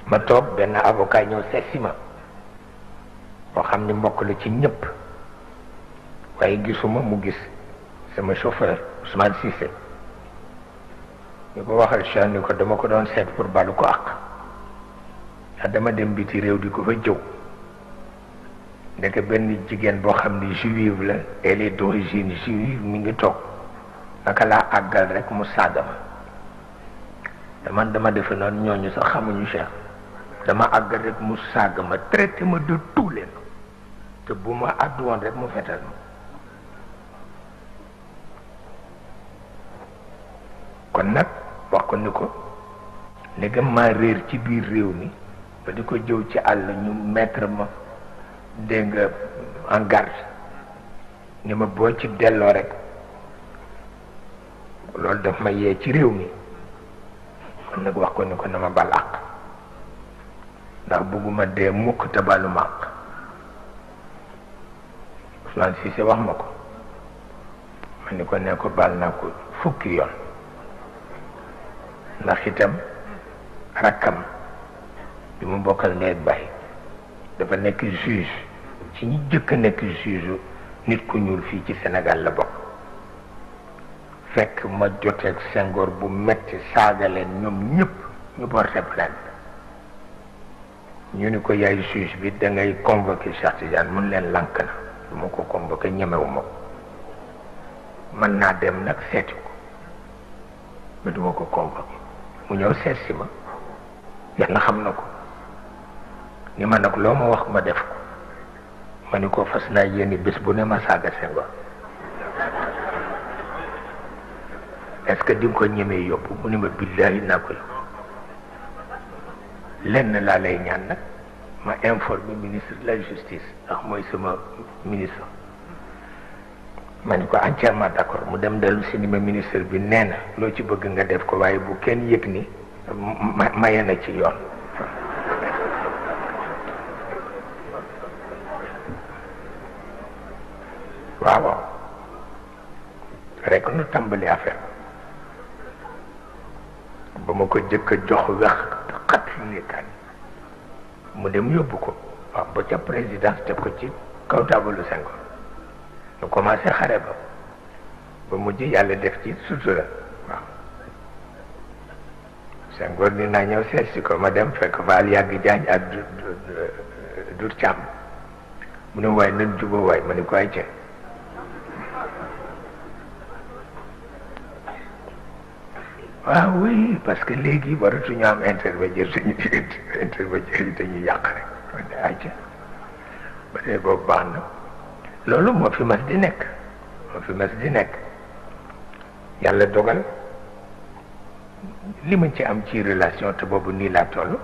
ma toog benn avocat ñëw seet si ma boo xam ni mbokk la ci ñëpp waaye gisuma mu gis sama chauffeur Ousmane Cissé ñu ko waxal Cheikh ni ko dama ko doon seet pour balu ko àq ndax dama dem biti réew di ko fa jëw ndeke benn jigéen boo xam ni juive la elle est d'origine juive mi ngi toog naka laa àggal rek mu saaga ma dama defe noonu ñooñu sax xamuñu Cheikh dama àggal rek mu saaga ma traité ma de tous les noms te bu ma àddu woon rek mu fetal ma kon nag wax ko ni ko ndegam maa réer ci biir réew mi ba di ko jëw ci àll ñu mettre ma dégg nga en garde ni ma boo ci delloo rek loolu daf ma yee ci réew mi kon nag wax ko ni ko na ma bal àq ndax bëgguma dee mukk te balu ma àq Ousmane Cissé wax ma ko ma ni ko ne ko bal naa ko fukki yoon ndax itam rakkam bi mu bokkal ndey ak baay dafa nekk juge ci ñi jëkk a nekk juge nit ku ñuul fii ci Sénégal la bokk fekk ma joteeg Senghor bu metti saaga leen ñoom ñëpp ñu porté plainte ñu ni ko yaay juge bi da ngay convoqué Cheikh Tidiane mun leen lànk na du ma ko convoqué ñemewu ma ko mën naa dem nag seeti ko ba du ma ko convoqué mu ñëw seet si ma yàlla xam na ko ni ma nag loo ma wax ma def ko ma ni ko fas naa yéeni bés bu ne ma saaga Senghor est-ce que di nga ko ñemee yóbbu mu ni ma billaahi naa ko yóbbu lenn laa lay ñaan nag ma informer ministre de la justice ndax mooy sama ministre ma ni ko entièrement d'accord mu dem dellu si ni ma ministre bi nee na loo ci bëgg nga def ko waaye bu kenn yëg ni maye na ci yoon waaw rek nu tàmbali affaire ba ma ko jëkk a jox wex xat likaan mu dem yóbbu ko waaw ba ca présidence teg ko ci kaw taabalu Senghor ñu commencé xare ba mujj yàlla def ci sutura waaw Senghor ni naa ñëw seet si ko ma dem fekk faal yàgg jaañ ak dur càmm mu ne waay nan jubóo waay ma ni ko ay ca waaw oui parce que léegi waratuñu am intermédiaire suñu diggante intermédiaire yi dañuy yàq rek man de ay ca ba tey boobu baax na loolu moo fi mas di nekk yàlla dogal li ma ci am ci relation te boobu nii laa toll